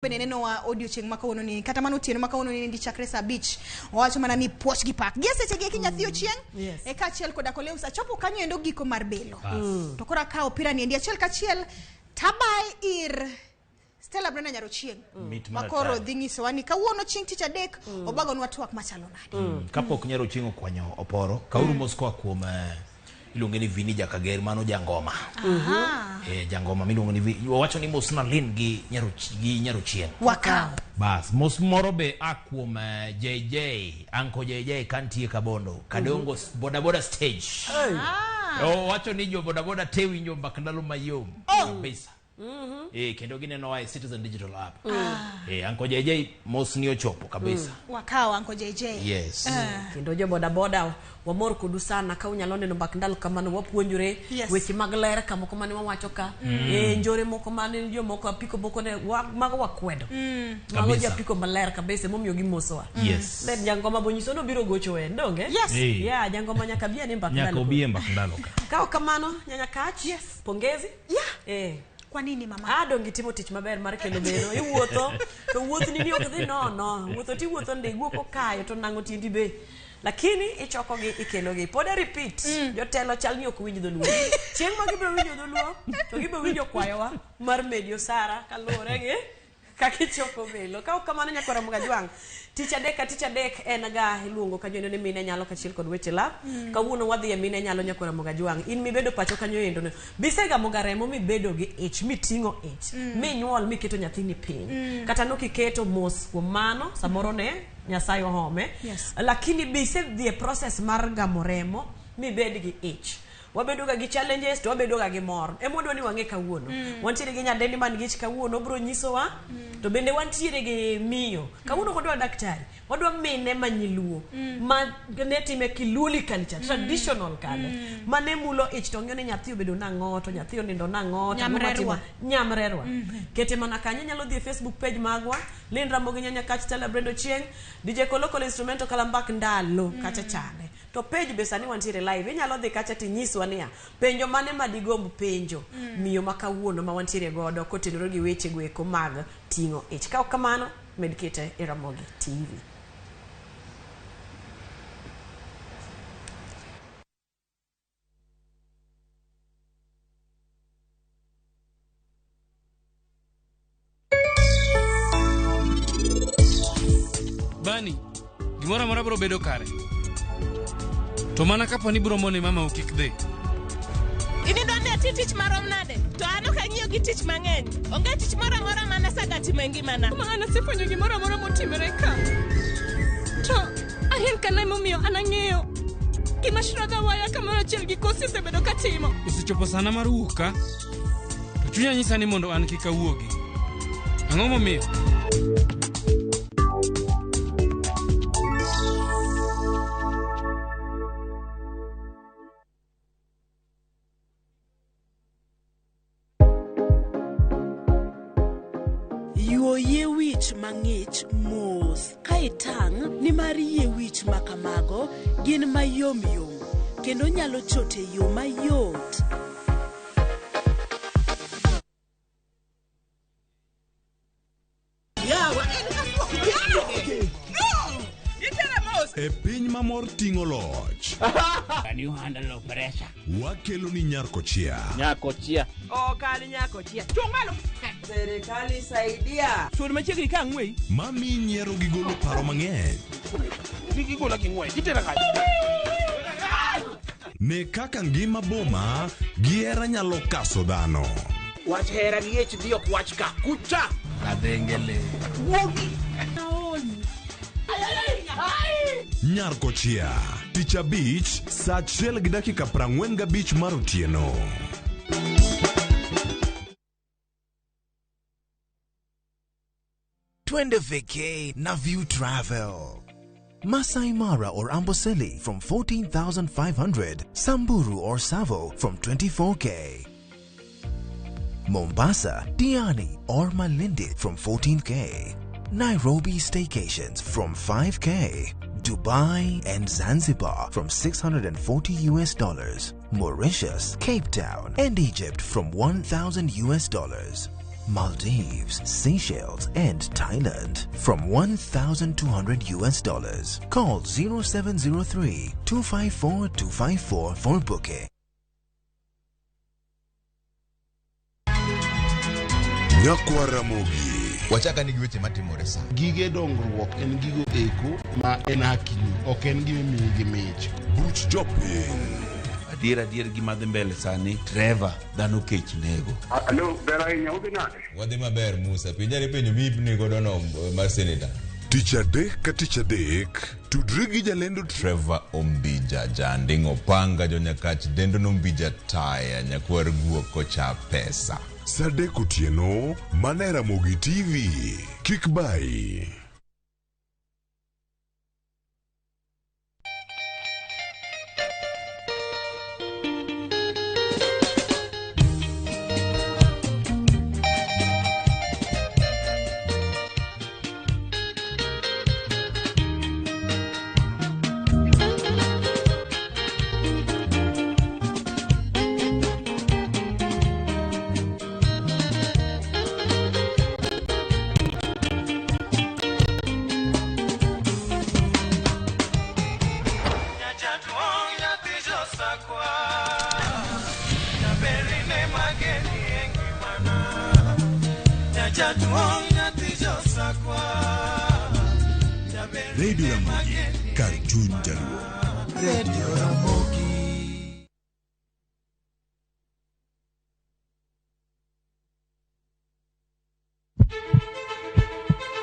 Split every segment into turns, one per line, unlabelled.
Bende nenowa odiochieng' ma kawuono ni kata mana otieno ma kawuono ni ndi chakre saa abich owacho mana ni puoch gi pak gi e seche gi eki nyathi ochieng' e kaachiel koda Koleus achopo kanyo endo giko mar belo to koro akawo opira ni endi achiel kachiel tabaye ir Stella Brenda Nyarochieng'
Mit mar
ma koro
atari.
dhi nyisowa ni kawuono chieng' tich adek obagonwa twak machalo nade.
Kapok Nyarochieng' okwanyo oporo, kauru mos koa kuom iluonge ni Vini Jakager, mano jangoma.
Aha.
Jangoma miluongo ni Vini. Wawacho ni mos na Lin gi gi Nyarochieng'.
Wakawo.
Bas, mos moro be a kuom JJ, Uncle JJ kantie Kabondo, Kadongo boda boda stage. Owacho ni jo boda boda te winjo mbak ndalo mayom. Kabisa. Kendo gineno e Citizen Digital App. Uncle JJ mos ni ochopo kabisa.
Wakawo Uncle JJ.
Yes.
Kendo jo boda boda wamor kodu sana ka unyalo neno mbak ndalo kamano wapuonjore weche mag ler ka moko mane wawacho ka njore moko mane jomoko apiko moko ne mago wakwedo. Mago
Kabisa.
japiko maler kabisa emomiyo gimosowa.
Yes.
Med jangoma bonyiso no biro gocho en donge?
Yes.
Yeah, jangoma nyaka bi ane mbak
Nyaka
ndalo.
obi e mbak ndalo ka.
Ka ok kamano nyanya kach.
Yes.
Pongezi.
Yeah. Kwa nini mama?
Donge itimo tich maber mar kelo bero. Iwuotho to wuothni ni ok dhi nono. Wuotho tiwuotho ndi guok okayo to nang'o tiendi be. Lakini ichokogi ikelogi. Pod a repeat. Jotelo chal ni ok winj dholuo. Chieng' ma gibiro winjo dholuo to gibiro winjo kwayowa mar medio Sara kaluwore gi kaka ichoko welo. Ka ok kamano nyakwar Ramogi Ajwang', tich adek ka tich adek en ga iluongo kanyo endo ni mine nyalo kaachiel kod weche lab. Kawuono wadhi e mine nyalo nyakwar Ramogi Ajwang'. In mibedo pacho kanyo endo no. Bisegamo ga remo mibedo gi ich, miting'o ich, minyuol miketo nyathini piny. Kata nokiketo mos kuom mano, samoro ne Nyasaye ohome.
Yes.
Lakini bisedhi e process mar gamo remo mibed gi ich. Wabedo ga gi challenges to wabedo ga gi mor. Ema wadwa ni wang'e kawuono. Wantiere gi nyadendi man gi ich kawuono obiro nyisowa. To bende wantiere gi miyo. Kawuono ok wadwa daktari. Wadwa mine ma nyiluo. Ma ne time kiluoli culture, traditional kale. Ma ne mulo ich to ng'iyo ni nyathi obedo nang'o, to nyathi onindo nang'o, to ang'o
Nyamrerwa.
matimo. Nyamrerwa. Kete mana kanyo, inyalo dhi e Facebook page magwa, Lynn Ramogi Nyanya Kach Stella Brendo Chieng', DJ Kolokolo Instrumento Kalambak Ndalo, kacha chande. To page be sani wantiere live, inyalo dhi kacha tinyiswa niya, penjo mane ma digomb penjo miyo ma kawuono ma wantiere godo kotenore gi weche go eko mag ting'o ich. Ka ok kamano, med kete e Ramogi TV.
Bani, gimoro amora biro bedo kare. To mana kapo ni biro mone mamau kik dhi.
In idwa ni ati tich marom nade? To an ok ang'iyo gi tich mang'eny. Onge tich moro amora mane asega timo e ngimana.
Ma an asefwenyo gimoro amora motimore ka. To aher kana emomiyo an ang'eyo gima Shraddha waya kamoro achiel gi Kosi osebedo ka timo.
Osechopo sana mar wuok ka. To chunya nyisa ni mondo an kik awuogi. Ang'o momiyo?
Yuo yie wich mang'ich mos ka itang' nimar yie wich ma kamago gin mayom yom kendo nyalo chot e yo mayot.
E piny ma mor ting'o loch.
Can you handle pressure?
Wakelo ni Nyarkochia.
Nyakochia.
Ok an nyakochia. Chung' malo. Serikali saidia.
Sud machiegni ka ang'weyi.
Mami nyiero gi golo paro mang'eny.
Kik igola gi ng'wech. Itera kanye?
Ne kaka ngima boma gi hera nyalo kaso dhano.
Wach hera gi ich dhi ok wach ka. Kucha. Kadhengele. Wuogi.
Nyarkochia. Tich abich, saa achiel gi dakika 45 mar otieno.
Twende vacay na View Travel. Masai Mara or Amboseli from 14,500, Samburu or Savo from 24K. Mombasa, Diani or Malindi from 14K. Nairobi staycations from 5K. Dubai and Zanzibar from $640 US. Mauritius, Cape Town and Egypt from $1,000 US. Maldives, Seychelles, and Thailand from $1,200 US. Call 0703 254 254 for booking.
Nyakwa Ramogi.
Wachaka ni gi weche matimore sa.
Gige dongruok en gigo eko ma en hakini, ok en gima imiyi gi mich.
Buch jopiny.
Adier adier gima dhi mbele sani Trevor dhano kech nego.
Alo, ber ahinya, udhi nade?
Wadhi maber Musa, penjare penjo miipni godo no mar seneta.
Tich adek ka tich adek, tudri gi jalendo
Trevor Ombija, janding' opanga jonyakach dendo nombija taya nyakwar guok kocha pesa.
Sa adek otieno, mana e Ramogi TV. Kik bayi.
Radio Ramogi, kar chuny jaluo.
Radio Ramogi.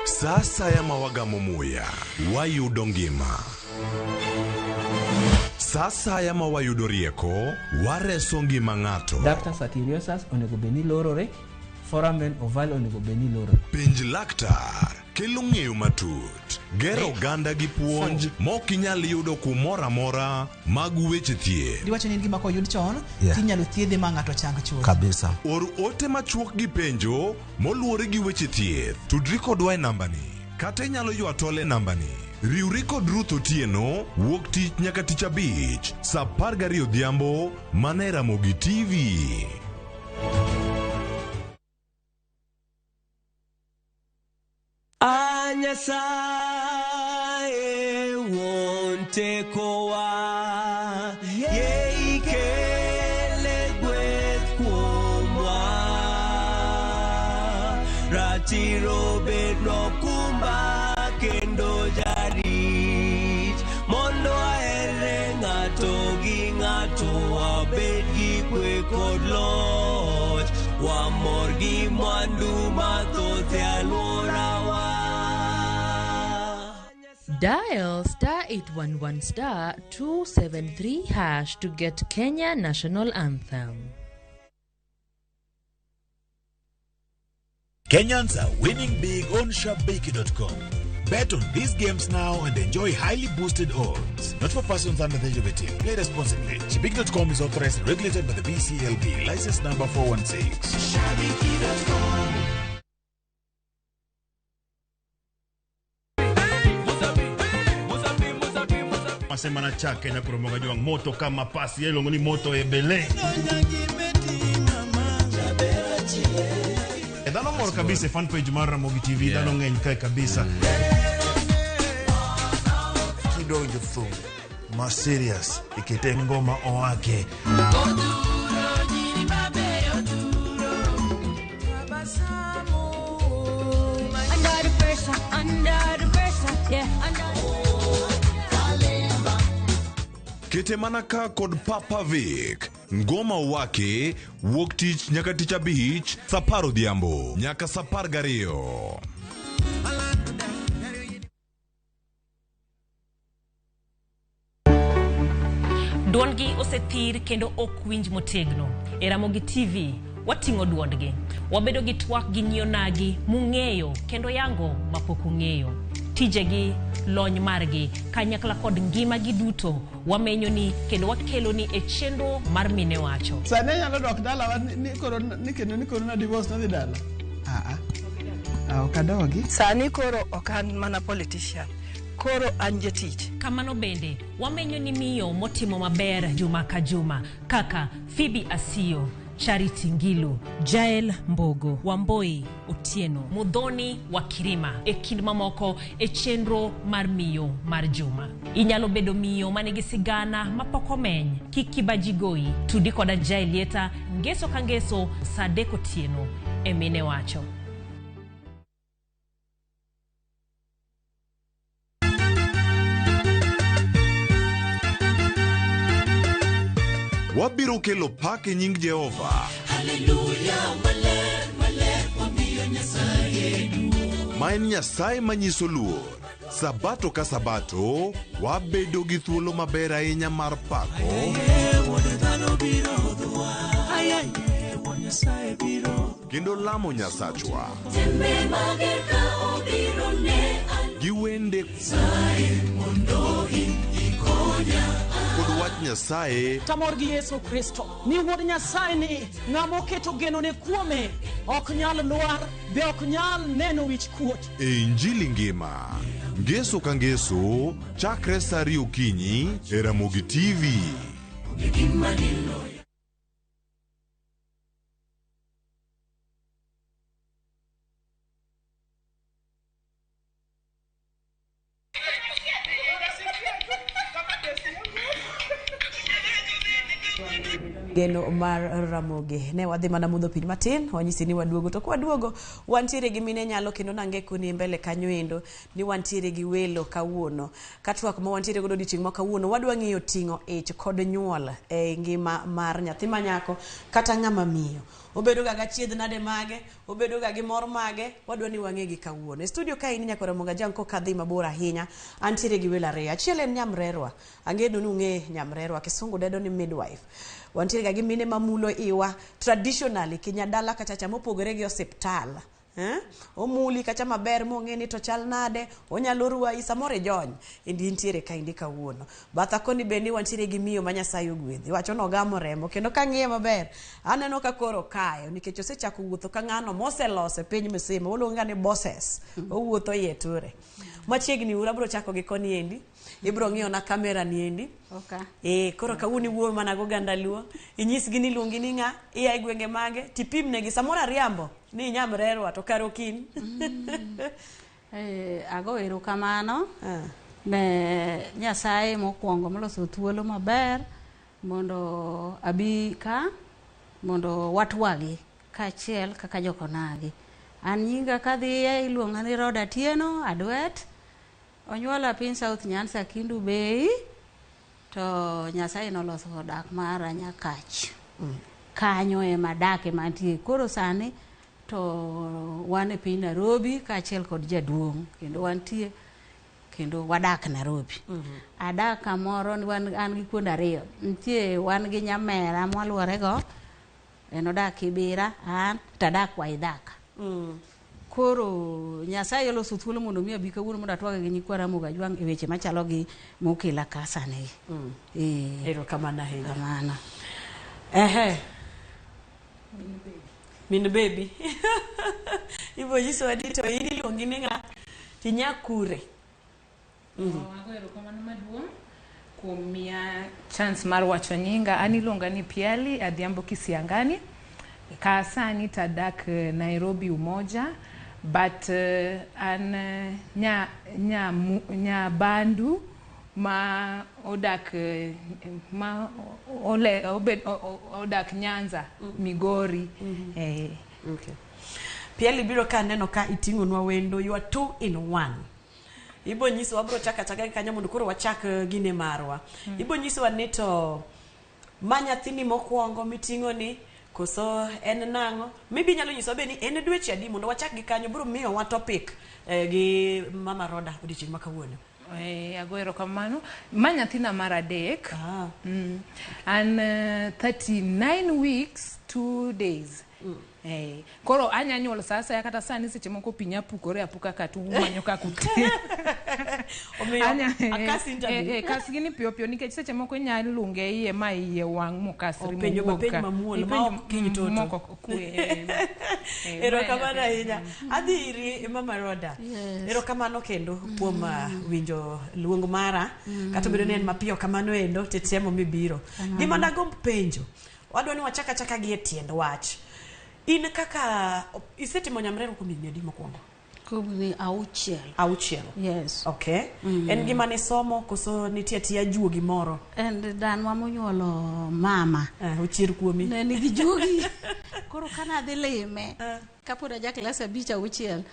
Sa asaya ma wagamo muya, wayudo ngima. Sa asaya ma wayudo rieko, wareso ngima ng'ato.
Ductus arteriosus onego bed ni lorore, foramen ovale onego bed ni lorore.
Penj laktar kelo ng'eyo matut, gero oganda gi puonj mok inyal yudo kumoro amora mag weche thieth.
Diwacho ni en gima koyud chon
Yeah.
tinyalo thiedhe ma ng'ato chang chuth.
Kabisa. Or ote machuok gi penjo moluwore gi weche thieth. Tudri kodwa e nambani kata inyalo ywa tol e nambani. Riwri kod Ruth Otieno wuok tich nyaka tich abich saa 12 odhiambo mana e Ramogi TV.
A Nyasaye wuon tekowa, yie ikele gweth kuomwa. Ratiro bednwa okumba kendo jarit, mondo ahere ng'ato gi ng'ato wabed gi kwe kod loch, wamor gi mwandu mathoth e alworawa.
Dial star 811 star 273 hash to get Kenya National Anthem.
Kenyans are winning big on Shabiki.com. Bet on these games now and enjoy highly boosted odds. Not for persons under the age of 18. Play responsibly. Shabiki.com is authorized and regulated by the BCLB. License number 416.
Shabiki.com.
Masema na chake na kuromoga juang moto kama pasi yelongo ni moto ebele. Dhano mor kabisa e fan page mar Ramogi TV, dhano ng'eny kae kabisa.
Kidonjo thum ma serious ikete ngoma owake.
Under the pressure, under the pressure, yeah, under.
Kete mana ka kod Papa Vic. Ngoma wake wuok tich nyaka tich abich saa 10 odhiambo nyaka saa 12.
Duondgi osethir kendo ok winj motegno. E Ramogi TV, wating'o duondgi. Wabedo gi twak gi nyionagi mung'eyo kendo yango mapok ung'eyo. Tijegi, lony margi, kanyakla kod ngimagi duto wamenyoni kendo wakeloni e chenro mar Mine Wacho.
Sani anyalo dok dalawa ni koro ni kendo ni koro na divorce nadhi dala. Ah ah. Ok adogi.
Sani koro ok an mana politician. Koro an jatich.
Kamano bende, wamenyo ni miyo motimo maber juma ka juma kaka Phoebe Asiyo,
Charity Ngilu, Jael Mbogo, Wamboi Otieno, Mudhoni wa Kirima e kind mamoko e chenro mar miyo mar juma. Inyalo bedo miyo manigi sigana mapok omeny. Kik kibaji goyi. Tudi koda Jael Lieta ngeso ka ngeso saa 3 otieno e Mine Wacho.
Wabiro kelo pak e nying Jehova.
Haleluya, maler, maler, wamiyo Nyasaye duong'.
Ma en Nyasaye manyiso luor. Sabato ka sabato, wabedo gi thuolo maber ahinya mar pako
Wuod dhano biro hodhowa. Ayaye, Wuod Nyasaye biro.
kendo lamo Nyasachwa
Tembe mager ka obiro ne an.
gi wende
Nyasaye mondo in ikonya.
kod wach Nyasaye
Tamor gi Yesu Kristo ni wuod Nyasaye ni ng'ama oketo genone kuome ok nyal lwar be ok nyal neno wich kuot.
e Injili ngima. Ngeso ka ngeso, chakre saa 2 okinyi e Ramogi TV.
Onge gima diloya.
Geno mar Ramogi. Ne wadhi mana mudho piny matin, wanyisi ni waduogo. To kwaduogo, wantiere gi mine nyalo kendo nangeko ni mbele kanyo endo ni wantiere gi welo kawuono. Ka twak ma wantiere godo odiochieng' ma kawuono, wadwa ng'iyo ting'o ich kod nyuol e ngima mar nyathi ma nyako kata ng'ama miyo. Obedo ga gachiedh nade mage, obedo ga gi mor mage, wadwa ni wang'e gi kawuono. E studio ka in nyakora Moga Jang koka dhi mabor ahinya, antiere gi welo ariyo. Achiel en nyamrerwa. Ang'eyo ni ung'e nyamrerwa, kisungu dedo ni midwife. Wantiere ga gi mine mamulo iwa traditionally kinyadala kachacha mopogore gi osiptal. Omuli kacha maber mong'e ni to chal nade, onyalo rwayi samoro ijony. Endi intiere kaendi kawuono. Batha koni bende wantiere gi miyo ma Nyasaye ogwedhi. Wacho ni ogamo remo kendo kang'iye maber aneno ka koro kayo nikech osechako wuotho ka ng'ano moselose piny misima oluonge ni bosses. Owuotho iye ture. Machiegni uru abiro chako gi koni endi. Ibiro ng'iyo na kamera ni endi.
Okay.
Koro kawuono iwuoyo mana goganda Luo. Inyisgi ni iluongi ni ng'a, ia e gwenge mage, tipimnegi samoro ariambo ni inyamrerwa to kare ok in.
Ago erokamano ne Nyasaye mokwongo moloso thuolo maber mondo abi ka mondo watwagi kaachiel kaka jokonagi. An nyinga kadhiye iluonga ni Roda Atieno Adwet. Onyuola piny South Nyanza Kendu Bay to Nyasaye noloso dak mara Nyakach. Kanyo ema dake mantie. Koro sani to wan e piny Nairobi kaachiel kod jaduong' kendo wantie kendo wadak Nairobi. Adak kamoro wan an gi kuonde ariyo. Nitie wan gi nyamera mwaluore go en odak Kibera an to adak Waithaka. Koro Nyasaye oloso thuolo mondo mi abi kawuono mondo atwag gi nyikwa Ramogi Ajwang' e weche machalo gi mokela ka sani.
Erokamano ahinya.
Kamano.
Ehe. Min baby. Ibo nyisowa ni to in iluongi ni ng'a? Tinya kure?
Ago erokamano maduong' kuom miya chance mar wacho nyinga. An iluonga ni Piali Adhiambo Kisiangani. Ka sani tadak Nairobi Umoja, but an nya Bandu ma odak ma ole obed odak Nyanza, Migori.
Okay. Piali biro ka neno ka iting'onwa wendo, you are 2 in 1. Ibo nyiso wabro chaka chaka kanyo mondo koro wachak gine marwa. Ibo nyisowa ni to ma nyathini mokwongo miting'o ni koso en nang'o? Maybe nyalo nyisowa be ni en dweche adi mondo wachak gi kanyo biro miyo wa topic gi Mama Roda odiochieng' ma kawuono.
Ago erokamano. Ma nyathina mar 3. An 39 weeks 2 days. Koro anya nyuol sa asaya kata sani seche moko pi nya pukore apuka kata umanyo kaka utim.
Omiyo, akas interview.
Kas gini piyo piyo nikech seche moko inya lunge iye ma iye wang' mokasri
Openjo
mowuok
mapenj
ka.
mamuol ma
Ipenjo
ok kiny toto.
moko ok kwe.
Erokamano ahinya. Adhi iri Mama Roda.
Yes.
Erokamano kendo kuom winjo luong mara. Kata obedo ni en mapiyo kamano endo titemo mibiro.
Kamano.
Gima dagomb penjo. Wadwa ni wachak achaka gi e tiend wach. In kaka isetimo nyamrerwa kuom higni adi mokwongo?
Kuom 6.
6.
Yes.
Okay. En gima nisomo koso nitie atiya juogi moro?
En danwa monyuolo mama.
Ochier kuomi.
Ne nigi juogi. Koro kana dhi lime, kapod aja klas 5 6,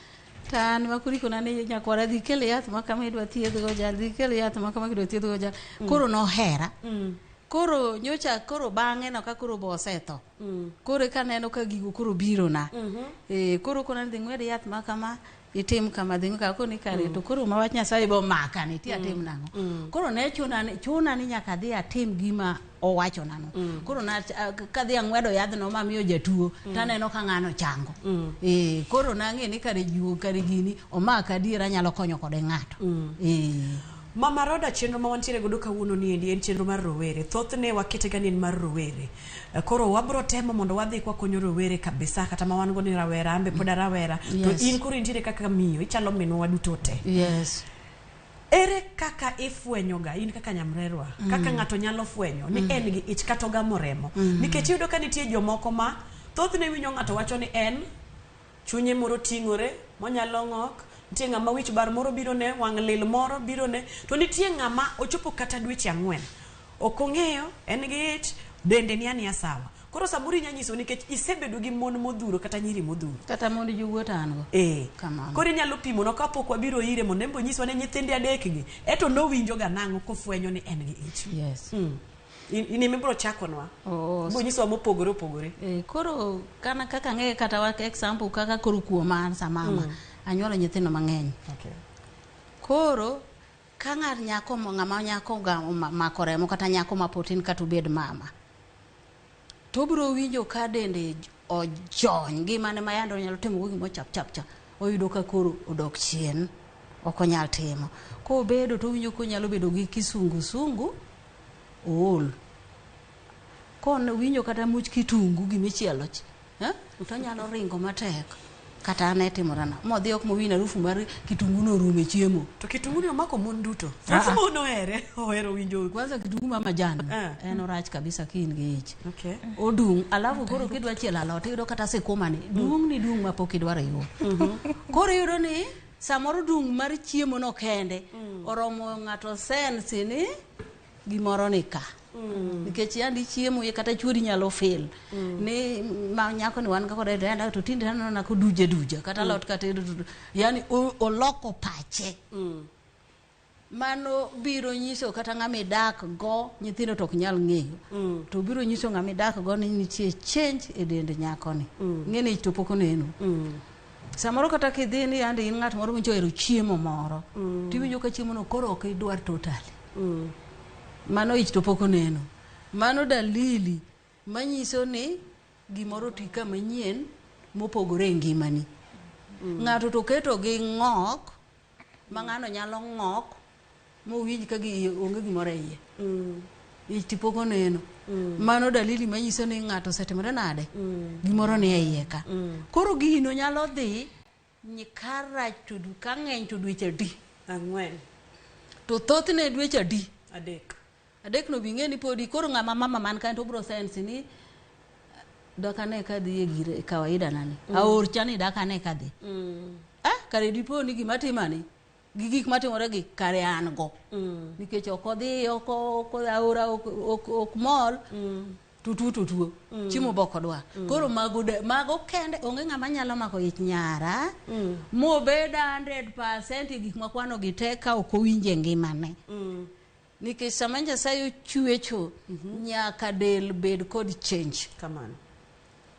to an makorikona ni nyakwara dhi kel yath ma kama idwa thiedhgo jal, dhi kel yath ma kama idwa thiedhgo jal. Koro nohera. Koro nyocha koro bang'e no ka koro bo osetho. Koro eka aneno ka gigo koro biro na. Koro kona ni dhi ng'wed yath ma kama, itim kama, dhi ng'wed kama, ni kare to koro ma wach Nyasaye bo maka ni ti atim nang'o. Koro ne chuna ni nyaka adhi atim gima owachona no. Koro na kadhi ang'wedo yadhno mamiyo jatuo, taneno ka ng'ano chango. Koro nang'e ni kare juo, kare gini omaka adier anyalo konyo kode ng'ato.
Mama Roda, chenro ma wantiere godo kawuono ni endi en chenro mar rowere. Thothne wakete ga ni en mar rowere. Koro wabro temo mondo wadhi kwakonyo rowere kabisa, kata ma wan go ni rawera, ambe pod arawera.
Yes.
To in koro intiere kaka miyo, ichalo minwa waduto te.
Yes.
Ere kaka ifwenyoga in kaka nyamrerwa, kaka ng'ato nyalo fwenyo ni en gi ich kata ogamo remo? Nikech iyudo ka nitie jomoko ma thothne winjo ng'ato wacho ni en chunye moro ting'ore monyalo ng'ok, nitie ng'ama wich bar moro biro ne, wang' lil moro biro ne, to nitie ng'ama ochopo kata dweche 4 ok ong'eyo en gi ich, dende ni aniya sawa. Koro samoro inya nyiso nikech isebedo gi mon modhuro kata nyiri modhuro.
Kata mond jowuoth an go. Kamano.
Koro inyalo pimo no kapok wabiro ire mondo en be onyiswa ni nyithinde 3 gi, eto nowinjo ga nang'o kofwenyo ni en gi ich.
Yes.
In ema ibiro chakonwa. Ibiro nyisowa mopogore opogore.
Koro kana kaka ang'e kata wa example kaka koro kuoma an samama. Anyuolo nyithindo mang'eny.
Okay.
Koro ka ng'at nyako ng'ama nyako ga mako remo kata nyako ma pod tin kata obed mama, to obiro winjo ka dende ojony, ngimane ma yande onyalo timo go gimoro chap chap chap, oyudo ka koro odok chien, ok onyal timo. Kobedo to owinjo konyalo bedo gi kisungusungu, ool. Kowinjo kata much kitungu gimichielo cha, to onyalo ringo matek. Kata an etimorena modhi ok mowinj harufu mar kitungu no orumo e chiemo.
To kitungu ni omako mon duto. Thoth mon ohere, ohero winjo.
Kwanza kitungu ma majan, en orach kabisa ka in gi ich.
Okay.
Odung', alafu koro kidwa chielo alot iyudo kata sikuma ni dung' ni dung' mapok idwaro yudo. Koro iyudo ni samoro dung' mar chiemo no kende oromo ng'ato sense ni gimoro ni ka. Nikech yandi chiemo ye kata chuori nyalo fail. Ni ma nyako ni wan kode to tinde aneno na koduje duja kata alot kata dudu. Yani oloko pache. Mano biro nyiso kata ng'ama idak go, nyithindo to ok nyal ng'eyo. To biro nyiso ng'ama idak go ni nitie change e dend nyakoni. Ng'e ni to pok oneno. Samoro kata kidhi ni yande in ng'at moro micho ohero chiemo moro. Tiwinjo ka chiemo no koro ok idwar totally. Mano ich to pok oneno. Mano dalili manyiso ni gimoro oti kama nyien mopogore e ngimani. Ng'ato to keto gi ng'ok ma ng'ano nyalo ng'ok mowinj ka onge gimoro e iye. Ich to pok oneno. Mano dalili manyiso ni ng'ato osetimore nade? Gimoro ni e iye ka. Koro gino nyalo dhi ka rach to ka ng'eny to dweche adi?
4.
To thothne dweche adi?
3.
3 no bing'e ni podi koro ng'ama mama man kanyo to obiro sense ni dakane kadhi e gire kawaida nani. Aor cha ni dakane kadhi. Kare dipo ni gima timani gi gik matimore gi kare an go. Nikech ok odhi ok aora ok mol. To tuo to tuo. Chiemo be ok odwar. Koro mago kende onge ng'ama nyalo mako ich nyara. Mobed 100% e gik makwano gi te ka ok owinjo e ngimane. Nikech sama Nyasaye ochwecho, nyaka del bed kod change.
Kamano.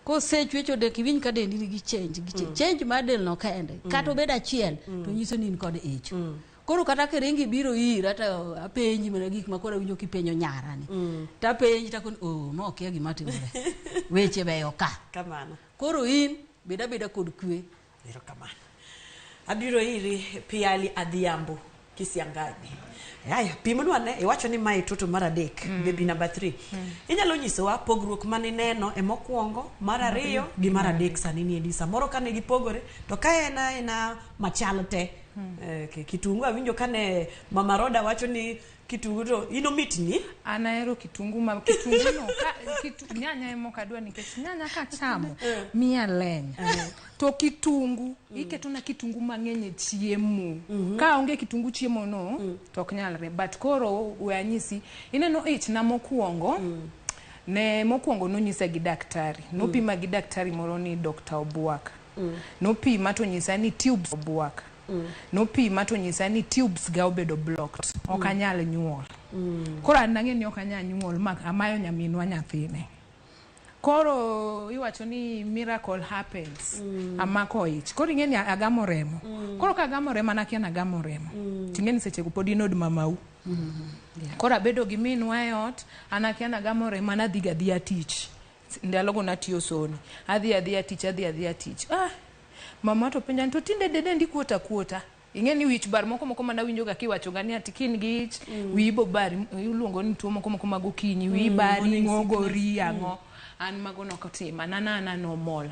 Kosechwecho del kiwinj ka dendi nigi change, gi change mar del no kende. Kata obed achiel, to nyiso ni in kod ich. Koro kata kiringi biro ira to apenji mana gik ma koro awinjo kipenjo nyara ni. To apenji takoni, oh, ma okia gima timore. Weche beyo ka.
Kamano.
Koro in bed abeda kod kwe.
Erokamano. Abiro iri Piali Adhiambo Kisiangani. Aya, pimonwa ne, iwacho ni mae toto mar 3, baby number 3. Inyalo nyisowa pogruok mane ineno e mokwongo, mar 2 gi mar 3 sani ni endi. Samoro kane gipogore, to ka en aena machal te, Okay, kitungu awinjo kane Mama Roda wacho ni kitungu to in omitni.
An ahero kitungu ma kitungu no ka, nyanya ema ok adwa nikech nyanya kachamo miya leny. To kitungu iketona kitungu mang'eny e chiemo. Ka onge kitungu chiemo no to ok nyalre. But koro we anyisi, ineno ich na mokwongo ne mokwongo nonyisa gi daktari. Nopima gi daktari moro ni Dr. Obwak. Nopima to nyisa ni tubes Obwak. Nopima to nyisa ni tubes ga obedo blocked. Ok anyal nyuol. Koro an nang'e ni ok anyal nyuol ma amayo nyaminwa nyathine. Koro iwacho ni miracle happens. Amako ich. Koro ing'e ni agamo remo. Koro ka agamo remo an akia ni agamo remo. Ting'e ni sechego pod in od mamau. Koro abedo gi minwa e ot, an akia ni agamo remo an adhi ga adhiya tich. Ndalogo natiyo soni. Adhi adhiya tich, adhi adhiya tich. Ah, mama to penja ni to tinde dendi kuot akuota. Ing'e ni wich bar moko moko manawinjo ga kiwacho ga ni ati ka in gi ich, wiyi bo bari, iluongo ni tuo moko moko mag okinyi, wiyi bari,
Morning
ng'ogori,
sickness.
ang'o. An mago nokotima, an ana normal.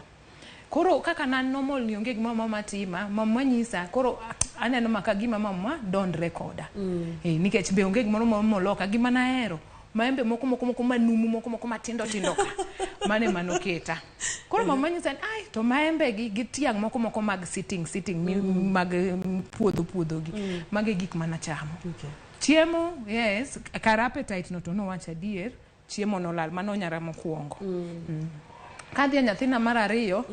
Koro kaka nan normal ni onge gima mama tima, mama nyisa, koro aneno maka gima mama dondre koda. Nikech be onge gimoro moloka, gima nahero. Maembe moko moko moko manumu moko moko matindo tindo ka. Mane manoketa. Koro mama nyisa ni ai to maembe gi tiang' moko moko mag sitting sitting mag puodho puodho gi. Mage gik manachamo. Chiemo, yes, kar appetite no to nowacho adier, chiemo nolal, mano nyara mokwongo. Kadhi e nyathina mar ariyo,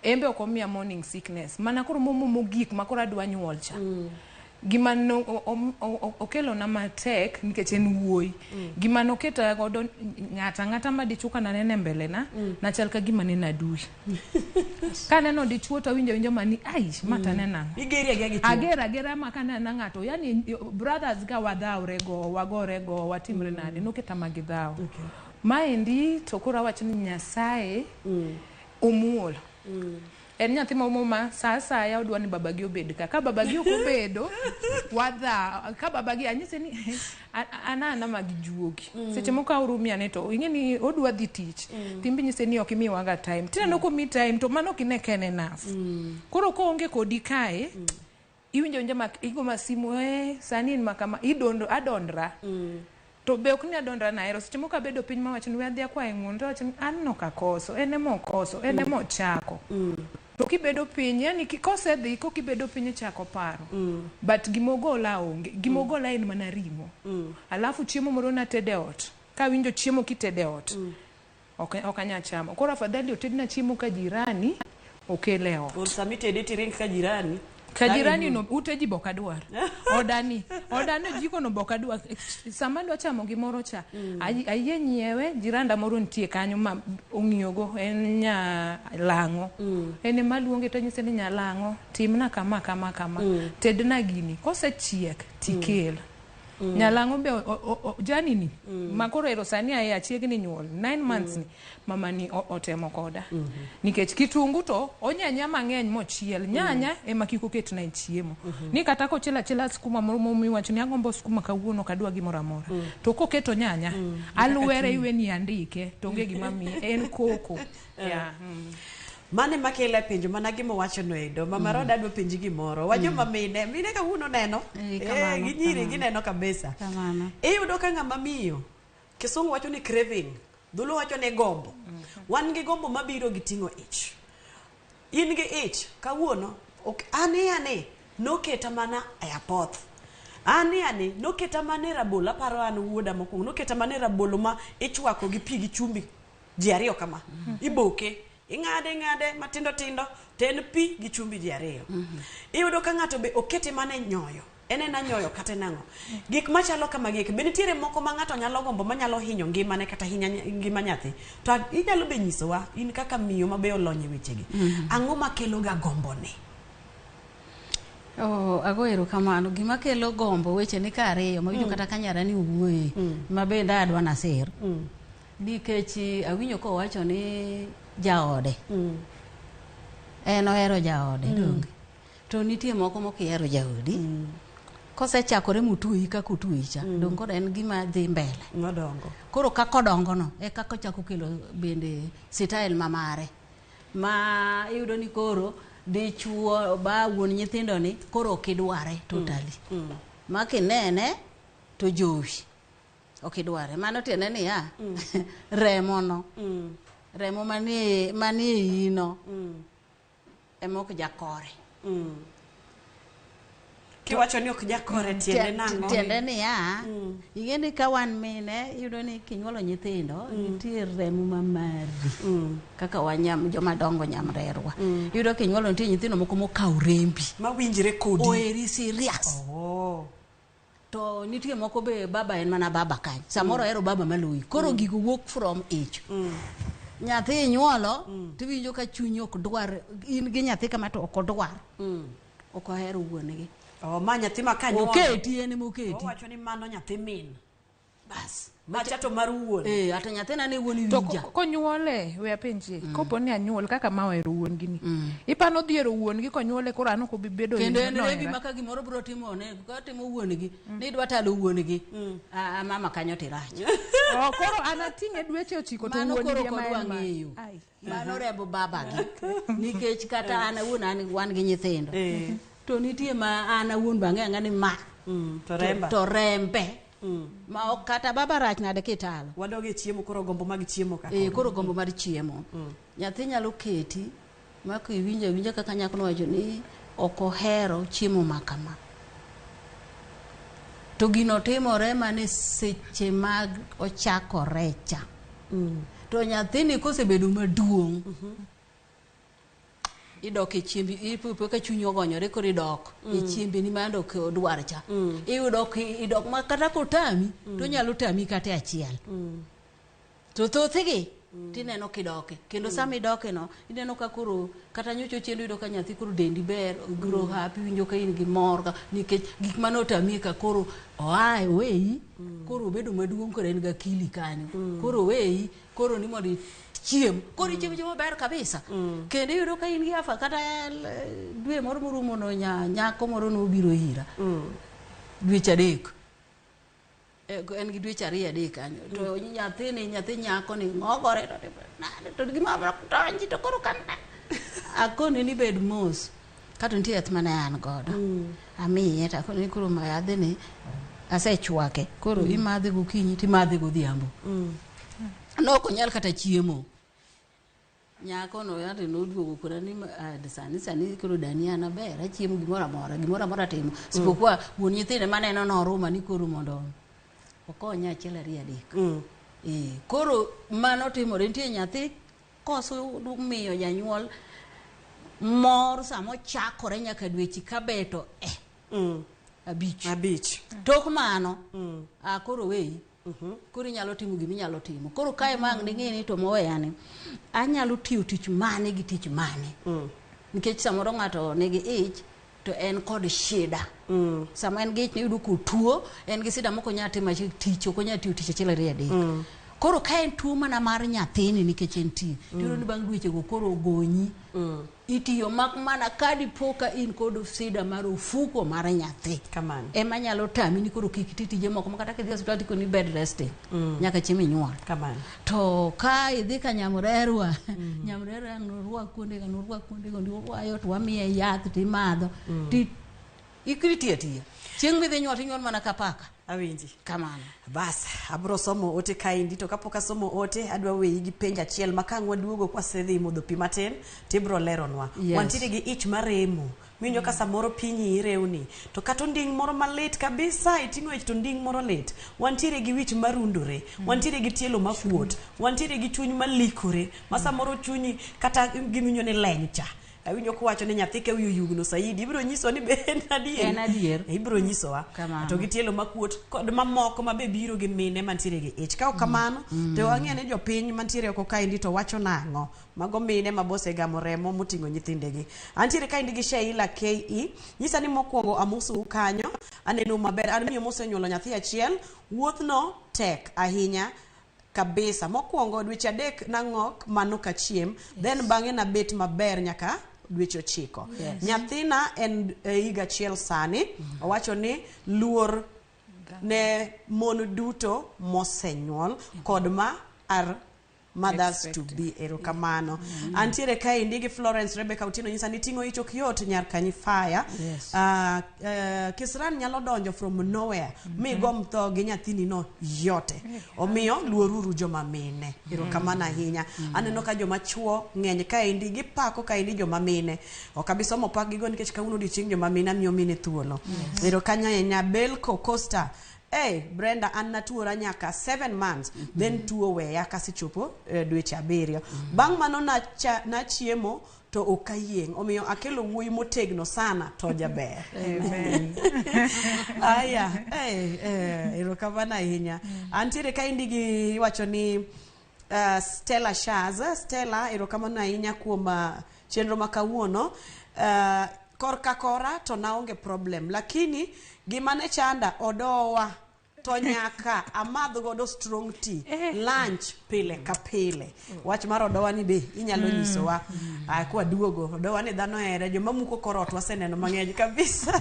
embe ok omiya morning sickness. Mana koro momo mogik ma koro adwa nyuol cha. Gima no, okelona matek nikech en wuoyi. Gima noketa godo ng'ata ang'ata ma dichuo ka naneno e mbele na, nachal ka gima neno adui. Kaneno dichuo to awinjo awinja mani ai ma to aneno ang'o.
Igeri agera gi chuo.
Agera agera ma kaneno ng'ato, yani brothers ga wadhawre go, wagore go, watimre nade, noketa ma gidhaw. Maendi to koro awacho ni Nyasaye omuol. En nyathi ma sa asaya odwa ni babagi obed ka. Ka babagi ok obedo, wadha. Ka babagi anyise ni an ana mag juogi. Seche moko aorumi ane to ing'e ni odwa dhi tich. Timbi nyise ni ok imiwaga time. Tineno komi time to mano ok ine ka en enough. Koro koonge kodi kae, iwinjo awinja ma igo ma simu, sani in makama, idondo, adondra. To be ok ni adondra nahero, seche moko abedo piny mawacho ni we adhi akwaye ng'uono, to awacho ni an nok akoso, en ema okoso, en ema ochako. To kibedo piny, yani kosedhi, kokibedo piny ichako paro. But gimogola onge, gimogola en mana ring'o. Alafu chiemo moro natede ot, kawinjo chiemo kitede ot, ok anyal chamo. Koro afadhali otedna chiemo ka jirani, okele ot.
Koro sama itede tiring ka jirani.
Ka jirani no, ute ji bok adwar. Odani, odani jiko no bok adwar. Sama adwa chamo gimoro cha, ayie nyiewe, jiranda moro nitie kanyo ma ong'iyogo, en nya lang'o. En ema luonge to anyise ni nyalang'o, timna kama kama kama. Tedna gini, kosechiek tikel. Nyalang'o be jani ni, ma koro ero sani aye achiegni nyuol, 9 months ni, mama ni otemo koda. Nikech kitungu to onyanya mang'eny mochiel, nyanya ema kik oketna e chiemo. Ni kata kochielo achiela skuma moro momiwacho ni agombo skuma kawuono ok adwa gimoro amora. To koketo nyanya, aluwere iwe ni andike, to onge gima miye, en koko. Yeah.
Mane makelo e penjo mana gima owacho no endo. Mama Roda adwa penji gimoro. Wa joma mine, mine kawuono neno.
Kamano,
gi nyiri
kamano.
gineno kabisa.
Kamano.
Iyudo ka ng'ama miyo, kisungu wacho ni craving, dholuo wacho ni gombo. Wan gi gombo mabiro gi ting'o ich. In gi ich, kawuono, ok, ane noketa mana e apoth. Ane noketa mana e rabolo, aparo an wuoda mokwongo, noketa mana e rabolo ma ichwako gi pi gi chumbi ji ariyo kama. Iboke. Ing'ade, ing'ade, matindo tindo, to en pi gi chumbi ji ariyo. Iyudo ka ng'ato be okete mana e nyoyo. En ena nyoyo kata en ang'o. Gik machalo kamagi eki, be nitiere moko ma ng'ato nyalo gombo manyalo hinyo ngimane kata hinya ngima nyathi. To inyalo be nyisowa, in kaka miyo ma be olony e wechegi. Ang'o makelo ga gomboni?
Oh, ago erokamano. Gima kelo gombo weche ni ka ariyo, mawinjo kata ka nyara ni owuoye, ma bende adwa nasir. Nikech awinjo kowacho ni jaode. En ohero jaode, donge? To nitie moko mokihero jaodi. Kosechakore motweyi kaka otweyi cha, dong' koro en gima dhi mbele.
Nodongo.
Koro kaka odongo no, e kaka ochako kelo bende style ma mare. Ma iyudo ni koro Dichuo ba wuon nyithindo ni koro ok idware totally. Ma kinene to jowi. Ok idware. Mano tiende niya, remo no. Remo manie manie iyi no. Ema ok jakore.
Kiwacho ni ok jakore tiende nang'o?
Tiende niya, ing'e ni ka wan mine, iyudo ni kinyuolo nyithindo, nitie remo ma mari. Kaka wan nyam, joma dongo nyamrerwa. Iyudo kinyuolo nitie nyithindo moko mokawo rembi.
Mawinjre kodi.
Oheri serious.
Oh.
To nitie moko be baba en mana baba kanyo. Samoro ohero baba maloyi. Koro gigo wuok from ich. Nyathi inyuolo, tiwinjo ka chunyi ok dwar, in gi nyathi kama to ok odwar. Ok ohero wuon gi.
Oh, ma nyathi ma kanyuolo.
Oketi en ema oketi.
Owacho ni mano nyathi min.
Bas.
Macha to mar wuon.
Eh, ata nyathina ne wuon
To
winja.
konyuole, we apenjie, kopo ni anyuol kaka ma ohero wuon gi ni. Ipano odhi hero wuon gi konyuole koro an ok obi bedo
Kendo en
nohera.
rembi ma ka gimoro biro timo ne, ka timo wuon gi, ni idwa talo wuon gi. A mama kanyo tirach.
Oh, koro an ating'e dweche 9 to
Mano
wuon
koro
gi ema
ok odwa
en ma.
ng'eyo. Mano remb babagi. Nikech kata an awuon an wan gi nyithindo. To nitie ma an awuon be ang'eyo ang'eya ni ma.
To remba.
To rembe. Ma ok kata baba rach nade kitalo.
Wadog e chiemo koro gombo mag chiemo kaka.
Eh, koro gombo mar chiemo. Nyathi nyalo keti ma kiwinjo awinja kaka nyako nowacho ni ok ohero chiemo ma kama. To gino timore mana e seche mag ochakore cha. To nyathini kosebedo maduong', idok e chiembi, ipo ka chunyi ogonyore koro idok e chiembeni mando ok odwar cha. Iyudo idok ma kata kotami, to onyalo tami kata e achiel. To thothgi tineno kidoke. Kendo sama idoke no, ineno ka koro kata nyocha ochiendo iyudo ka nyathi koro dendi ber, grow happy, iwinjo ka in gi mor ka, nikech gik mane otami ka koro oa oweyi, koro obedo maduong' koro en gi akili kanyo. Koro oweyi, koro ni mondo ichiem. Koro ichiemo chiemo maber kabisa. Kendo iyudo ka in gi afa kata dwe moro morumo no nyako moro nobiro ira. Dweche 3. En gi dweche 2 3 kanyo. To nyathini, nyathi nyako ni ng'ogore to nade, to gima ok donji to koro kan akone ni bed mos. Kato nitie yath mane an godo. Amiye to akone ni koro ma yadhni asechwake. Koro imadhe gokinyi timadhe godhiambo. Nok onyal kata chiemo. Nyako no yande noduogo kora ni sani sani koro dani an aber achiemo gimoro amora, gimoro amora atimo. Sipokuwa wuon nyithindo maneno noruma ni koro mondo okonya 1 2 3. Koro mano timore nitie nyathi koso miyo janyuol mor sama ochakore nyaka dweche kabeto 5. Tok mano koro weyi. Koro inyalo timo gima inyalo timo. Koro kae ma ang' ning'e ni to moweyani, anyalo tiyo tich mane gi tich mane. Nikech samoro ng'ato nigi ich to en kod shida. Sama en gi ich niyudo kotuo, en gi shida mok onyal timo tich, ok onyal tiyo tich 1 2 3. Koro ka en tuo mana mar nyathini nikech en tie, tiyudo ni bang' dwechego koro ogonyi. Itiyo mak mana ka dipo ka in kod shida mar ofuko mar nyathi.
Kamano.
Ema nyalo tami ni koro kik iti tije moko ma kata kidhi e osiptal tikoni bed resting. Nyaka chieng' minyuol.
Kamano.
To ka idhi ka nyamrerwa, nyamrerwa norwak kuondego, norwak kuondego, norwayo to wamiye yath timadho. Ti ikri tiyo atiya. Chieng' midhi nyuol tinyuol mana ka paka.
Awinji.
Kamano.
Bas, abro somo ote kaendi to kapok asomo ote adwa weyi gi penjo achiel ma kang' waduogo kwasedhi modho pi matin tibro leronwa.
Yes.
Wantiere gi ich maremo. Miwinjo ka samoro pinyi irewni to kata onding' moro malit kabisa iting'o ich to onding' moro lit. Wantiere gi wich marundore, wantiere gi tielo makuot, wantiere gi chuny malikore ma samoro chunyi kata gimiwinjo ni leny cha. Awinjo kowacho ni nyathi ka wiye oyugno saidi ibiro nyisowa ni be en adier.
En adier.
Ibiro nyisowa.
Kamano.
To gi tielo makuot kod mamoko ma be biro gi mine mantiere gi ich. Ka ok kamano to wang'eyo ni jopiny mantiere oko kaendi to wacho nang'o. Mago mine ma bosegamo remo moting'o nyithindegi. Antiere kaendi gi Sheila KE. Nyisa ni mokwongo amosou kanyo. Aneno maber. An miyo mosenyuolo nyathi achiel. Wuothno tek ahinya kabisa. Mokwongo dweche 3 nang'ok mano kachiem. Then bang'e nabet maber nyaka dweche 9.
Yes.
Nyathina en higa 1 sani. Owacho ni luor ne mon duto mosenyuol kod ma Mothers to be. Erokamano. Antiere kaendi gi Florence Rebecca Otieno nyisa ni ting'o ich ok yot nyar kanyi fire.
Yes.
Kisran nyalo donjo from nowhere mi gom tho gi nyathini no yote. Omiyo luoruru joma mine. Erokamano ahinya. Aneno ka joma chuo ng'eny kaendi gipako kaendi joma mine. Ok abi somo pak gigo nikech kawuono odiochieng' joma mine amiyo mine thuolo.
Yes.
Erokanyo ahinya Belko Costa. Hey, Brenda, an natuora nyaka 7 months. Then tuo weya kasechopo dweche 7. Bang' mano nachiemo to ok ayieng'. Omiyo akelo wuoyi motegno sana to jaber.
Amen.
Aya, erokamano ahinya. Antiere kaendi gi iwacho ni Stella Shaz. Stella, erokamano ahinya kuom chenro ma kawuono. Korka kora to naonge problem, lakini gima ne chanda odowa to nyaka amadh godo strong tea lunch pile ka pile. Wach mar odowa ni be inyalo nyisowa kwa duogo. Odowa ni dhano here, joma muko kor ot waseneno mang'eny kabisa.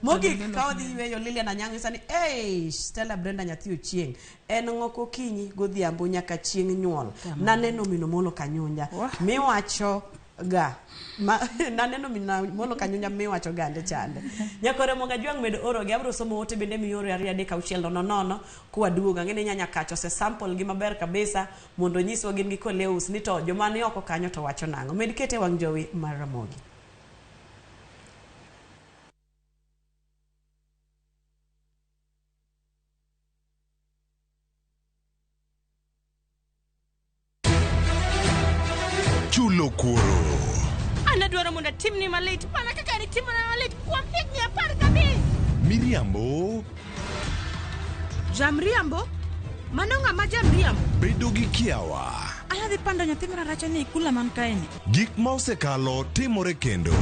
Mogik ka wadhi yueyo Lilian Anyango nyisa ni hey, Stella Brenda nyathi ochieng' en ng'oko okinyi godhiambo nyaka chieng' nyuol. Naneno min Omolo Kanyunja miwacho ga naneno min Omolo Kanyunja miwacho gande chande. Nyakore Moga Jwang' med oro gi abiro somo ote bende mioro 2 3 6 0 0 kwa duogo. Ang'e ni nyanya kacho ose sample gi maber kabisa mondo nyiswa gin gi Koleus ni to joma ni oko kanyo to wacho nang'o. Med kete wang' jowi mar Ramogi.
Chulo kuoro.
An adwaro mondo atimni malit mana kaka nitimona malit kuom higni 15.
Miriambo.
Jamriambo? Mano ng'ama jamriambo?
Bedo gi kiawa.
An adhi pando nyathi mararacha ni e kula man kaeni.
Gik ma osekalo timore kendo.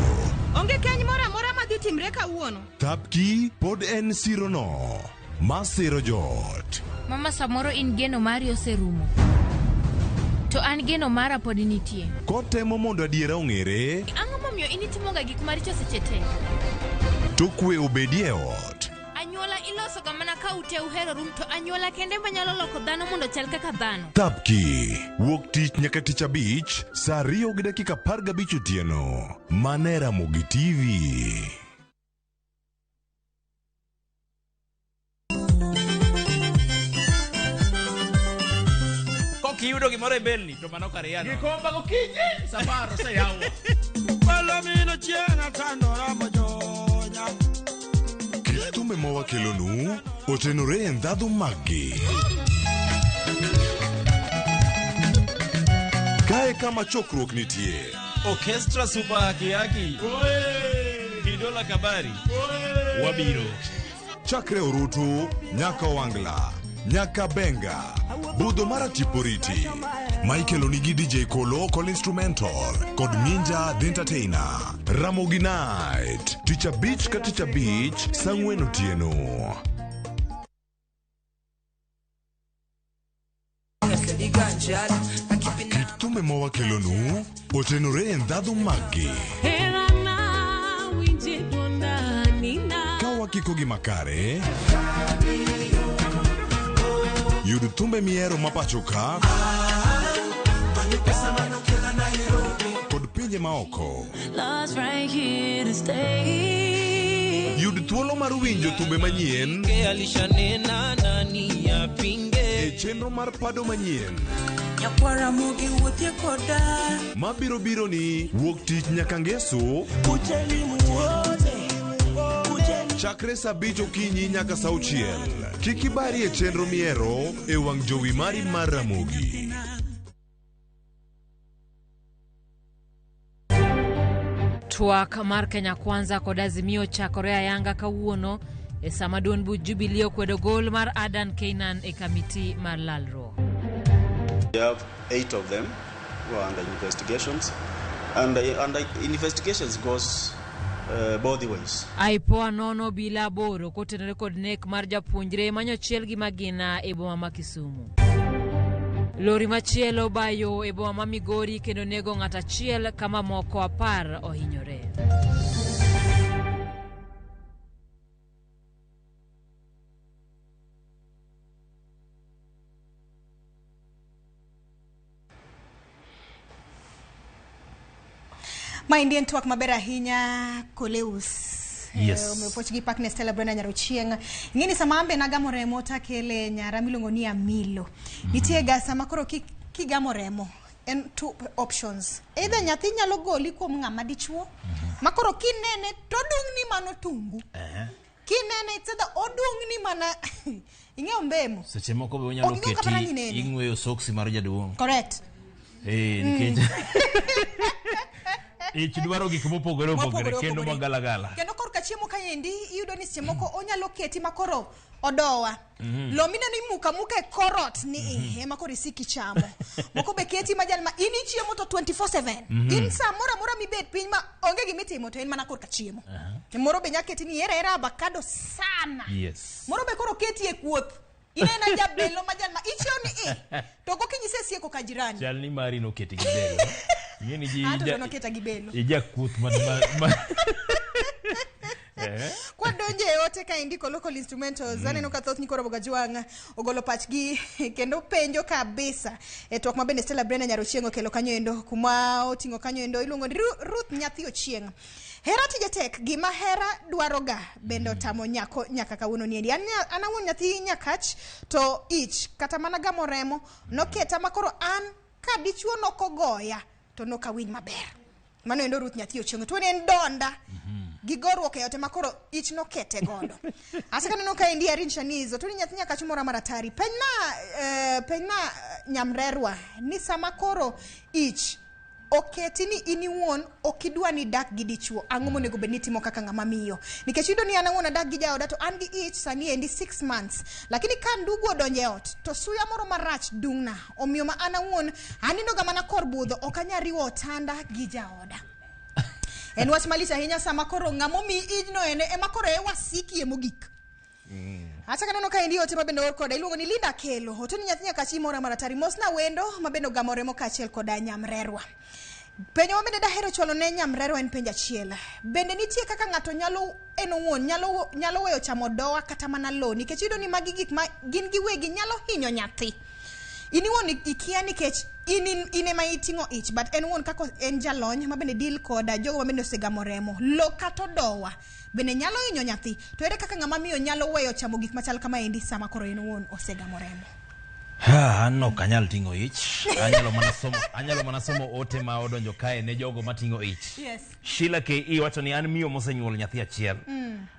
Onge keny moro amora madhi timre kawuono.
Thapki pod en sirono ma siro joot.
Mama, samoro in geno mari oserumo. To an geno mara pod nitie.
Kotemo mondo adiera ong'ere.
Ang'o momiyo in itimoga gik maricho seche te?
To kwe obedie e ot.
Anyuola iloso ga mana ka ute uheroru, to anyuola kende manyalo loko dhano mondo chal kaka dhano.
Thapki wuok tich nyaka tich abich saa 2:15 otieno. Mana e Ramogi TV.
Kiyudo gimoro e belni to mano kar yano.
Gikomba gokinyi safar oseyawo. Palomino chieng' atandora mojonya.
Kit thumbe ma wakelonu otenore e ndhadhu maggi. Kae kama chokruok nitie.
Orchestra Super Haki Haki. Kidola Kabari. Wabiro.
Chakre Orutu nyaka Wangla, nyaka Benga, budho mar Tiporiti. Michael onigi DJ Kolo Kol Instrumental kod Minja The Entertainer. Ramogi Night, tich abich ka tich abich, saa 4 otieno. Kit thumbe ma wakelonu otenore e ndhadhu maggi. Ka wakiko gi makare, yud thumbe mihero ma pacho ka kod pinje maoko. Yud thuolo mar winjo thumbe manyien e chenro mar pado manyien mabiro biro ni wuok tich nyaka ngeso chakre saa 5 okinyi nyaka saa 6. Kik ibari e chenro mihero e wang' jowi mari mar Ramogi.
Twak mar Kenya Kwanza kod Azimio chakore ayanga kawuono e sama duond buch Jubilee okwedo gol mar Adan Keynan e kamiti mar lalruok.
We have 8 of them who are under investigations, and investigations goes both ways.
IPOA nono bila aboro kotenore kod nek mar japuonjre manyochiel gi magina e boma ma Kisumu. Lori machielo bayo e boma ma Migori kendo nego ng'at achiel kama moko 10 ohinyore.
Maendi en twak maber ahinya Koleus.
Yes.
Omiyo puoch gi pak ne Stella Brenda Nyarochieng. Ing'e ni sama an be nagamo remo takele nyara miluongo ni Amilo. Nitie ga sama koro kigamo remo en two options. Either nyathi nyalo goli kuom ng'ama dichuo ma koro kinene to odung'ni mano tungu. Kinene it's either odung'ni mana ing'eyo mbemo.
Seche moko be onyalo
Ok ing'eyo kata
keti
nani nene.
ing'weyo soksi mar jaduong'.
Correct.
Nikech ich dwaro gik mopogore opogore
Mopogore
kendo
opogore.
magalagala.
Kendo korka chiemo kaendi iyudo ni seche moko onyalo keti makoro odowa. Lo mineno imuka muka e korot ni ema koro isik ichamo. Moko be keti ma jal ma in ichiemo to 24/7. In saa moro amora mibet piny ma onge gimitimo to en mana korka chiemo. Moro be nya keti ni ihero ahera avocado sana.
Yes.
Moro be koro keti e kuoth. Ineno jabelo ma jal ma ichiewo ni i to gokinyi isesieko ka jirani.
Chal ni mari noketi gi belo. Ing'e ni ji
An to noketa gi belo.
Ijakuoth ma
Kwadonjo e ote kaendi ko local instrumentals aneno ka thoth nyikwa Ramogi Ajwang' ogolo pachgi kendo penjo kabisa e twak ma bende Stella Brenda Nyarochieng okelo kanyo endo kuma oting'o kanyo endo iluongo ni Ruth Nyathi Ochieng. Hera tije tek, gima hera dwaroga bende otamo nyako nyaka kawuono niendi. An awuon nyathi nyakach to ich kata mana gamo remo noketa makoro an ka dichuo nokogoya to nokawinj maber. Mano endo Ruth Nyathi Ochieng. Tuoni en donda. Gi goruok e ote makoro ich nokete godo. Ase kaneno ka endi Irene Shanizo, tuoni nyathi nyakach moro maratari. Penjna nyamrerwa ni sama koro ich oketi ni in iwuon ok idwa ni dak gi dichuo, ang'o monego bed ni itimo kaka ng'ama miyo? Nikech iyudo ni an awuon adak gi jaoda to an gi ich sani endi 6 months, lakini ka ndugu odonjo e ot to suya moro marach dung'na, omiyo ma an awuon anindoga mana kor budho, ok anyal riwo otanda gi jaoda. En wach malich ahinya sama koro ng'ama omiyi ijno ene ema koro e wasikie mogik. Acha kaneno ka endi ote mabende oor koda iluongo ni Linda Kelo. Ote ni nyathi nyaka mora maratari. Mosna wendo mabende ogamo remo kaachiel koda nyamrerwa. Penjo mabende dahero chwalo ne nyamrerwa en penjo achiel. Bende nitie kaka ng'ato nyalo en owuon nyalo weyo chamo doa kata mana lo nikech iyudo ni magi gik ma gin giwegi nyalo hinyo nyathi. In iwuon ikia nikech in ema iting'o ich, but en wuon kaka en jalony mabende deal koda jogo mabende osegamo remo. Lo kata odowa bende nyalo hinyo nyathi. To ere kaka ng'ama miyo nyalo weyo chamo gik machal kamaendi sama koro en owuon osegamo remo?
An ok anyal ting'o ich. Anyalo mana somo ote ma odonjo kae ne jogo mating'o ich.
Yes.
Sheila KE wacho ni an miyo mosenyuolo nyathi achiel.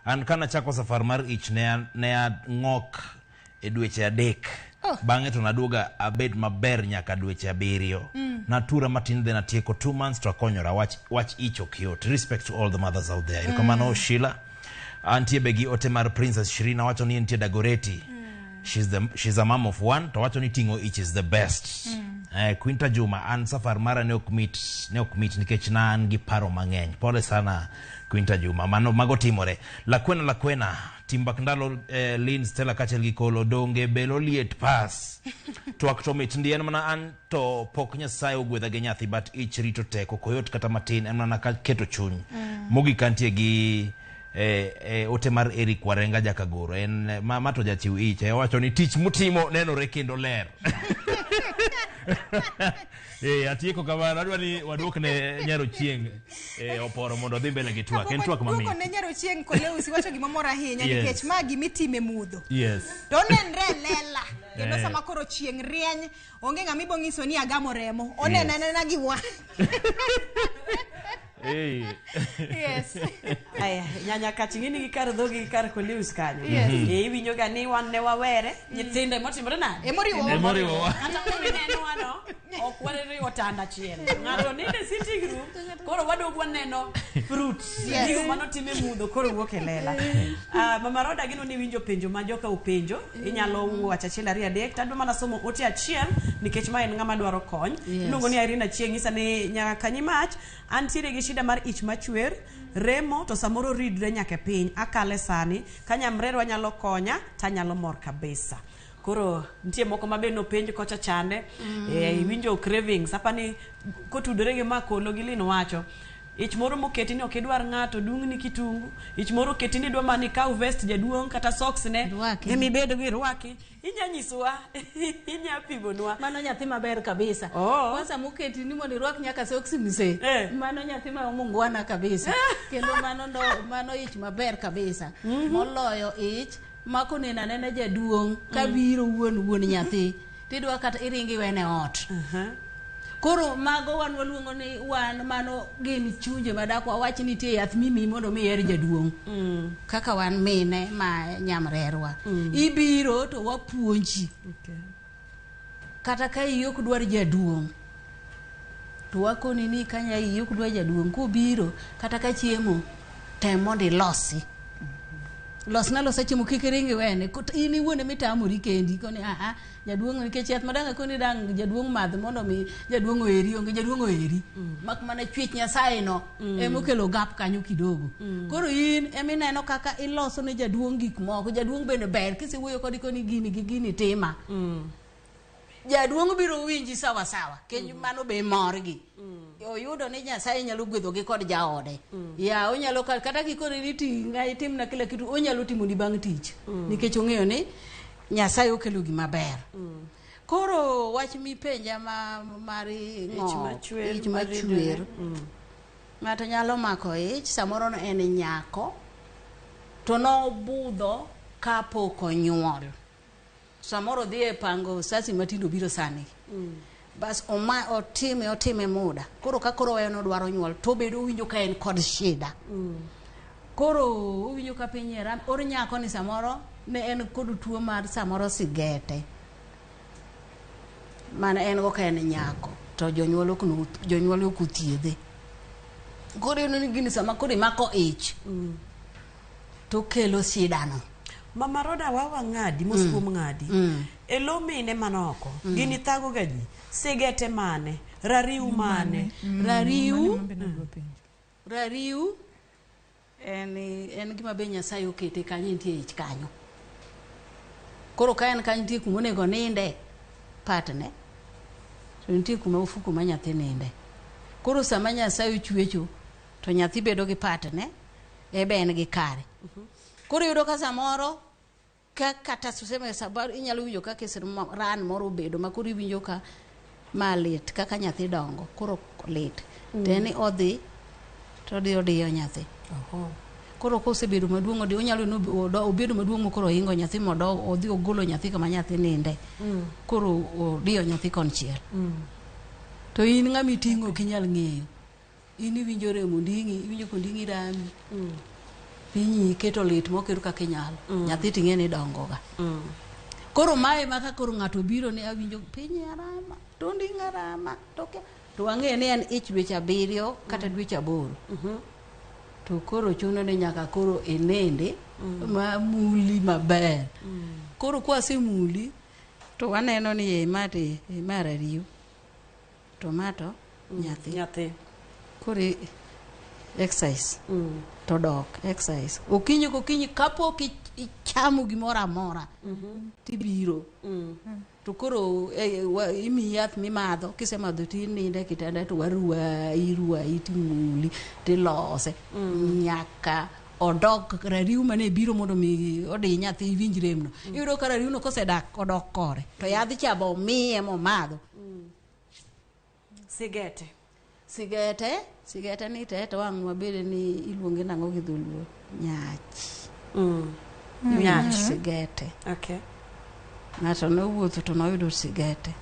An kanachako safar mar ich ne ang'ok e dweche 3. Bang'e to naduoga abed maber nyaka dweche 7. Natura matin then atieko 2 months to akonyora. Wach ich ok yot. Respect to all the mothers out there. Erokamano Sheila. Antie be gi ote mar Princess Shirina wacho ni entie Dagoretti. She's a mom of one to wacho ni ting'o ich is the best. Quinta Juma, an safar mara ne ok mit nikech na an gi paro mang'eny. Pole sana Quinta Juma, mano mago timore. Lakwena Timbak ndalo Lynn Stella kaachiel gi Kolo donge belo liet pas. Twak to mit ndi en mana an to pok Nyasaye ogwedha gi nyathi but ich rito tek ok oyot kata matin en mana ka keto chuny. Mogik antie gi ote mar Eric Warenga Jakagoro en ma to jachiw ich owacho ni tich mutimo nenore kendo ler. Atieko kamano, adwa ni waduok ne Nyarochieng oporo mondo odhi mbele gi twak. En twak mamit.
Duoko ne Nyarochieng Koleus iwacho gima moro ahinya nikech ma gimitime mudho.
Yes.
To onenre lela kendo sama koro chieng' rieny onge ng'ama ibo ng'iso ni agamo remo. Oneno anena gi wang'. Yes.
Aya, nyanya kach ing'e ni gi kar dhogi gi kar Koleus kanyo.
Yes.
Iwinjo ga ni wan ne wawere, nyithindo emotimore nade?
Emoriwowa.
Emoriwowa.
Kata koro ineno wano, ok wariwo tanda achiel. Ng'ato nindo e sitting room, koro wadog waneno fruits.
Yes.
Gigo manotime mudho koro wuok e lela. Mama Roda gino ni winjo penjo ma joka openjo, inyalo wacho 1 2 3, tadwa mana somo ote achiel nikech ma en ng'ama dwaro kony.
Yes.
Iluongo ni Irene Achieng' nyisa ni nyaka nyimach antiere gi shida mar ich machwer, remo to samoro ridre nyaka e piny, akale sani, ka nyamrerwa nyalo konya tanyalo mor kabisa. Koro nitie moko ma be nopenj kocha chande, iwinjo cravings, apani kotudore gi ma Kolo gi Lin wacho. Ich moro moketi ni ok idwar ng'ato dung'ni kitungu. Ich moro oketi ni idwa mana ikaw vest jaduong' kata socks ne. Emibed go irwaki. Inya nyisowa, inya pimonwa.
Mano nyathi maber kabisa.
Oh.
Kwanza moketi ni mondo irwak nyaka soksi mzee. Mano nyathi ma mungwana kabisa. Kendo mano ndo mano ich maber kabisa. Moloyo ich mako neno anena jaduong' kabiro wuon wuon nyathi. Tidwa kata iringi iwene ot. Koro mago wan waluongo ni wan mano gin chunje madak wawach ni nitie yath mimiyi mondo mi iher jaduong'. Kaka wan mine ma nyamrerwa. Ibiro to wapuonji. Kata ka iyi ok dwar jaduong' to wakoni ni ka iyi ok dwar jaduong' kobiro kata ka chiemo tem mondo ilosi. Losna losa chiemo kik iring iwene. In iwuon ema itamori kendi koni aha jaduong' nikech yath madang' akoni dang' jaduong' madh mondo mi jaduong' oheri onge jaduong' oheri. Mak mana chwech Nyasaye no emokelo gap kanyo kidogo. Koro in emineno kaka iloso ne jaduong' gik moko. Jaduong' bende ber kisewuoyo kode koni gini gi gini tima. Jaduong' biro winji sawa sawa kendo mano be morgi. Oyudo ni Nyasaye nyalo gwedhogi kod jaode. Ya onyalo kata kikoni ni ting'a itimna kila kitu onyalo timoni bang' tich. Nikech ong'eyo ni Nyasaye okelo gima ber. Koro wach mipenja ma mar
Ich
ich machwer. Ng'ato nyalo mako ich samoro en nyako to nobudho kapok onyuol. Samoro dhi e pango sasi matindo biro sani. Bas otime otime muda. Koro ka koro weyo nodwaro nyuol to obedo owinjo ka en kod shida. Koro owinjo ka piny era or nyako ni samoro ne en kod tuo mar samoro sigete. Mana en go ka en nyako to jonyuol ok othiedhe. Koro ineno ni gini sama koro imako ich to kelo shida no.
Mama Roda wawa ng'adi mos kuom ng'adi. E lo mine manoko. Gini thago ga ji. Sigete mane, rariu mane.
Rariu. Rariu en gima be Nyasaye okete kanyo nitie ich kanyo. Koro ka en kanyo nitie kuma onego ninde partne. To nitie kuma ofuku ma nyathi ninde. Koro sama Nyasaye ochwecho to nyathi bedo gi partne ebe en gi kare. Koro iyudo ka samoro ka kata tuseme sababu inyalo winjo ka kes ran moro obedo ma koro iwinjo ka malit kaka nyathi dongo koro lit. To en odhi to odhi odiyo nyathi. Koro kosebedo maduong' odi onyalo obedo maduong' koro ohingo nyathi modo odhi ogolo nyathi kama nyathi ninde. Koro odiyo nyathi konchiel. To in ng'ama iting'o ok inyal ng'eyo. In iwinjo rem onding'i, iwinjo konding'i rami. Pinyi iketo lit mokero kaka inyalo. Nyathi ting'e ni dongo ga. Koro mae ma ka koro ng'ato biro ni awinjo piny arama, to onding'a rama, to to wang'eyo ni en ich dweche 7 kata dweche 8. To koro chuno ni nyaka koro inende ma muli maber. Koro kwasemuli to waneno ni ma to ma rariu. To ma to nyathi.
Nyathi.
Koro exercise. To dok exercise. Okinyi kokinyi kapok ichamo gimoro amora tibiro. To koro imiyi yath mimadho kisemadho tininde e kitanda to warwayi rwayi timuli tilose nyaka odok rariu mane biro mondo mi odi nyathi iwinj remno. Iyudo ka rariu no kosedak odok kore to yadh cha bo miye momadho.
Sigete.
Sigete, sigete ni te to wang' wabede ni iluonge nang'o gi dholuo? Nyach.
Nyach.
Sigete.
Okay.
Ng'ato nowuotho to noyudo sigete.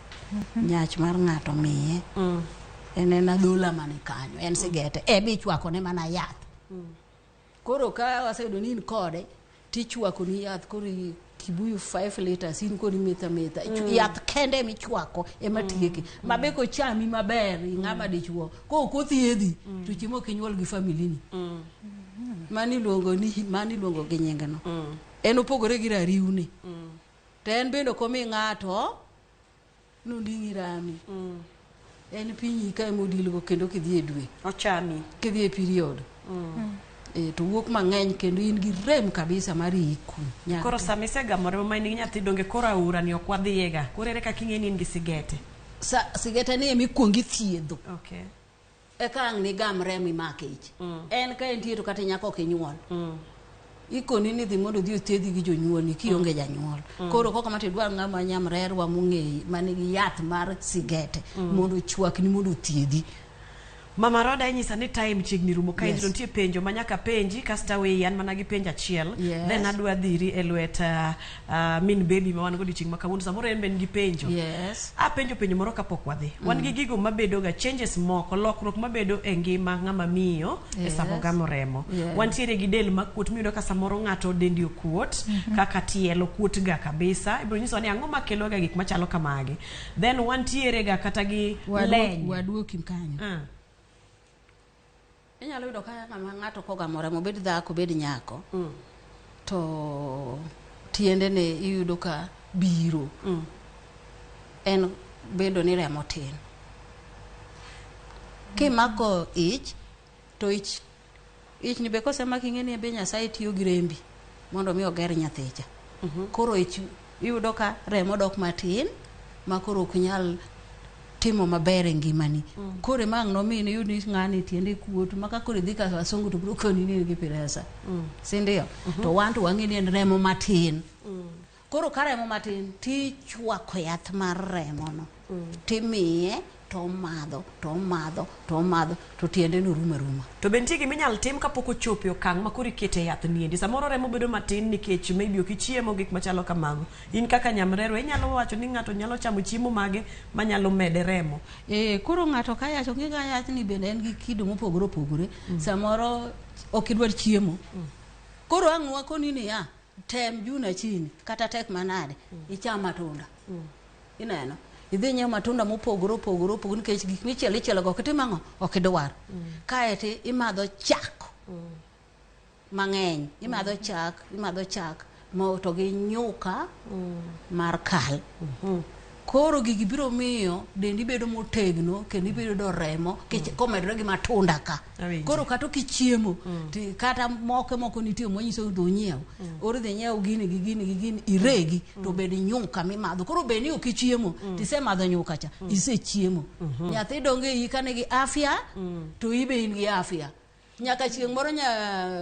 Nyach mar ng'ato miye. En adhola mane kanyo, en sigete. Ebe ichwako ne mana yath. Koro ka waseyudo ni in kode, tichwako ni yath koro kibuyu 5 liters in kod imetho ametha. Yath kende emichwako ema tieke. Ma be kochami maber ing'ama dichuo. Ko ok othiedhi to chiemo ok inyuol gi family ni. Mano iluongo ni mano iluongo gi nyingno. En opogore gi rariu ni. To en bende ok omi ng'ato nonding'i rami. En pinyi ka emodilgo kendo kidhi e dwe.
Ochami.
Kidhi e period. To wuok mang'eny kendo in gi rem kabisa mar iku.
Koro sama isegamo remo ma in gi nyathi donge koro aora ni ok wadhiyega. Koro ere kaka ing'e ni in gi sigete?
Sigete ni ema ikuongo ithiedho.
Okay.
Eka ang' nigam remo imak ich. En ka entie to kata nyako ok inyuol. Ikoni ni dhi mondo odhi othiedhi gi jonyuolni kionge janyuol. Koro kok kama to idwar ng'ama nyamrerwa mong'eyi manigi yath mar sigete mondo ochwakni mondo othiedhi.
Mama Roda inyisa ni time chiegni rumo kae
Yes.
to nitie penjo ma nyaka penji kasto aweyi an mana gi penjo achiel.
Yes.
Then adwa dhiri e lwet min baby ma wan go odiochieng' ma kawuono samoro en be en gi penjo.
Yes.
Apenjo penjo moro kapok wadhi. Wan gi gigo mabedo ga changes moko, lokruok mabedo e ngima ng'ama miyo e sama
Yes.
ogamo remo.
Yes.
Wantiere gi del makuot miyudo ka samoro ng'ato dendi okuot kaka tielo kuot ga kabisa. Ibiro nyisowa ni ang'o makelo ga gik machalo kamagi. Then wantiere ga kata gi leny.
Waduoki kanyo. Inyalo yudo ka ng'ama ng'ato kogamo remo obed dhako obed nyako to tiendene iyudo ka biro. En bedo ni remo tin. Kimako ich to ich ich ni be kosemaki ing'e ni be Nyasaye tiyo gi rembi mondo mi oger nyathicha. Koro ich iyudo ka remo dok matin ma koro ok nyal timo maber e ngimani. Koro ema ang' nomi niyud ni ng'ani tiende kuot ma ka koro idhi ka wasungu to biro koni ni in gi piresa. Sindio? To wan to wang'e ni en remo matin. Koro ka remo matin tichwako yath mar remono timiye to omadho to omadho to omadho to tiende no rumo aruma.
To be nitie gima inyalo tim kapok ochopo e okang' ma koro ikete yath niendi. Samoro remo bedo matin nikech maybe ok ichiemo gik machalo kamago. In kaka nyamrerwa inyalo wacho ni ng'ato nyalo chamo chiemo mage manyalo mede remo.
Koro ng'ato ka yach onge ga yach ni bende en gi kido mopogore opogore. Samoro ok idwar chiemo. Koro ang' wakoni niya, tem juna chini kata tek manade, icham matunda. Ineno? Idhi nyiew matunda mopogore opogore opogore nikech gik michielo ichielo go ok itim ang'o? Ok idwar. Kaeto imadho chak mang'eny. Imadho chak, imadho chak mo to gi nyuka mar kal. Koro gigi biro miyo dendi bedo motegno kendo ibiro yudo remo komedore gi matunda ka.
Awinjo.
Koro kata ok ichiemo ti kata moke moko nitie manyiso ni dhi nyiew. Or dhi nyiew gini gi gini gi gini iregi to bed nyuka mimadho. Koro bed ni ok ichiemo tisemadho nyuka cha isechiemo. Nyathi dongo e iyi ka nigi afya to ibe in gi afya. Nyaka chieng' moro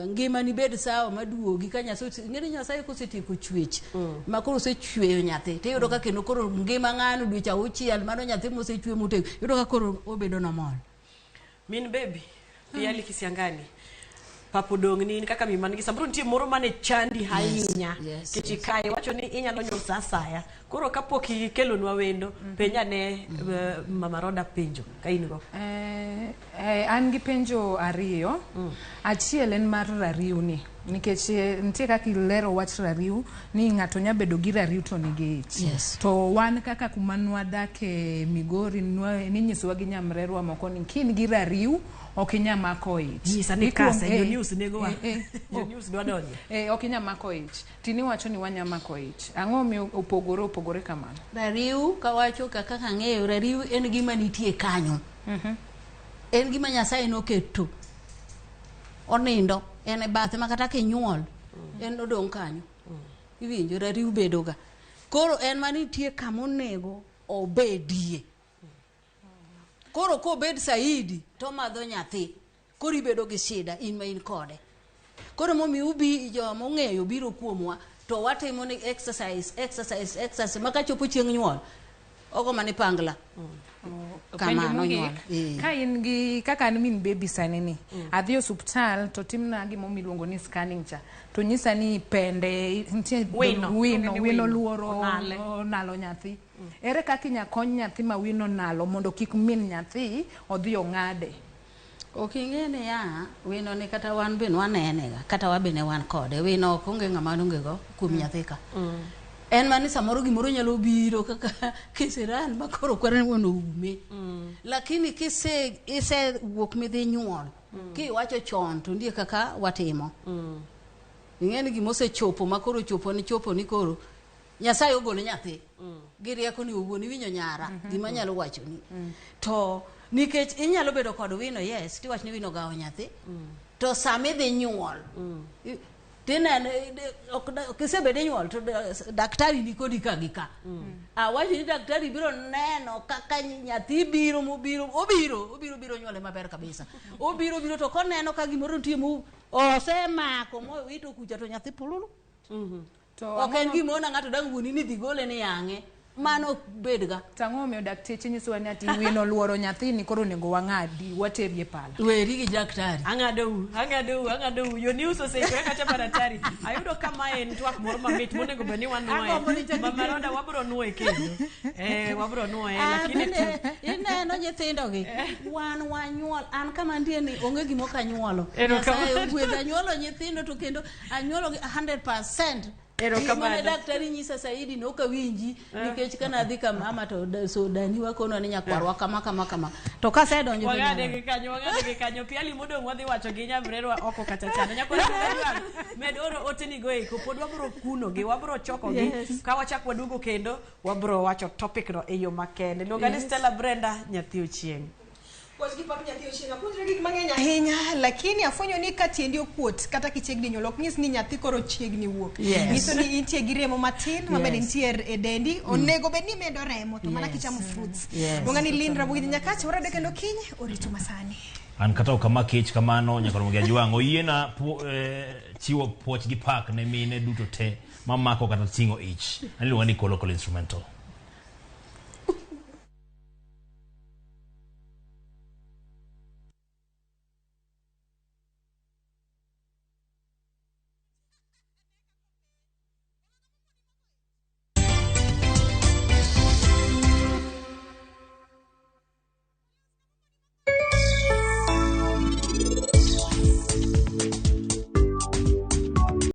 ngimani bed sawa maduogi ka Nyasaye ing'e ni Nyasaye kosetieko chwech ma koro osechweyo nyathi tiyudo ka kendo koro ngima ng'ano dweche auchiel mano nyathi mosechwe motegno iyudo ka koro obedo normal.
Min baby, Piali Kisiangani. Papo dong' ni in kaka miyo man gi samoro nitie moro mane chandi ahinya. Nikech ikae iwacho ni inyalo nyuol sa asaya. Koro kapok ikelonwa wendo, penja ne Mama Roda penjo ka in go.
An gi penjo ariyo. Achiel en mar rariw ni nikech nitie kaka ilero wach rariw ni ng'ato nya bedo gi rariw to nigi ich.
Yes.
To wan kaka kuma nwadake Migori ninyisowa gi nyamrerwa moko ni ka in gi rariw ok inya mako ich.
Nyisa ni kase, jo news negowa. Jo news dwa donjo.
Ok inya mako ich. Tiniwacho ni wanya mako ich. Ang'o omiyo opogore opogore kamano?
Rariw kawacho kaka ang'eyo rariw en gima nitie kanyo. En gima Nyasaye noketo. Onindo en e bathe ma kata kinyuol en odong' kanyo. Iwinjo rariw bedoga. Koro en manitie kama onego obedie. Koro kobed saidi to madho nyathi. Koro ibedo gi shida in ma in kode. Koro momiyo ubi joma ong'eyo biro kuomwa to watimo ni exercise exercise exercise ma kachopo chieng' nyuol ogo mani pangla. Kamano nyuol.
Ka in gi kaka an min baby sani ni adhi osuptal to timna gima miluongo ni scanning cha to nyisa ni pende nitie wino luoro onalo nyathi. Ere kaka inya kony nyathi ma wino nalo mondo kik min nyathi odhi ong'ade?
Ok ing'e niya, wino ni kata wan be nwanene ga, kata wabe ne wan kode. Wino ok onge ng'ama onge go kuom nyathi ka. En mani samoro gimoro nyalo biro kaka kisiran ma koro kwere ni mondo oume. Lakini kise isewuok midhi nyuol, kiwacho chon to nitie kaka watimo. Ing'e ni gimosechopo ma koro chopo ni chopo ni koro Nyasaye ogolo nyathi. Gi rieko ni owuon iwinjo nyara gima anyalo wachoni. To nikech inyalo bedo kod wino yes tiwach ni wino gawo nyathi. To sama idhi nyuol Tineno ok kisebedo inyuol to daktari ni kodi ka gi ka. Awacho ni daktari biro neno kaka nyathi biro mobiro obiro obiro biro nyuole maber kabisa. Obiro biro to koneno ka gimoro nitie mo osemako mowito kucha to nyathi pululu.
To
Ok en gima ng'ato dang' wuoni ni dhi gole ni yang'e. Mano ok bedga.
To ang'o momiyo dakteche nyisowa ni ati wino luoro nyathini koro onego wang'adi waterie pala.
Weri gi daktari.
Ang'adou, ang'adou, ang'adou. Yo news oseikore kacha maratari. Ayudo ka mae en twak moro mamit monego bed ni wanuoye.
Agombo ni chak
Mama Roda wabro nuoye kendo. Wabro nuoye
Ah,
lakini
bende ineno nyithindogi wan wanyuol an kama nitie ni onge gima ok anyuolo.
Erokamano.
Nyasaye ogwedha anyuolo nyithindo to kendo anyuologi 100%.
Erokamano.
Mane daktari nyisa saidi ne ok awinji nikech kana adhi ka mama to so dani wakono ni nyakwarwa kama kama kama to kasedonjo to
Wang'ade
nyalo.
gi kanyo, wang'ade gi kanyo. Piali modong' wadhi wacho gi nyamrerwa oko kacha chande. Nyakwar Kajwang', med oro oteni go eko. Pod wabro kunogi, wabro chokogi.
Yes.
Ka wachak waduogo kendo, wabro wacho topic no e yo makende. Luonga ni
Yes.
Stella Brenda, nyathi Ochieng'.
Puonj gi pak nyathi Ochieng', apuonjra gik mang'eny ahinya lakini afwenyo ni ka tiendi okuot kata kichiegni nyuol ok nyis ni nyathi koro chiegni wuok.
Yes.
Nyiso ni intie gi remo matin ma bende
Yes.
nitie e dendi. Onego bed ni imedo remo to mana
Yes.
kichamo fruits.
Yes.
Luonga ni Lynn Rabugi Nyakacha, warado kendo kiny, oritu masani.
An kata ok amak ich kamano nyaka romo gi Ajwang'. Oyiena chiwo puoch gi pak ne mine duto te mamako kata ting'o ich. An iluonga ni Kolokolo Instrumental.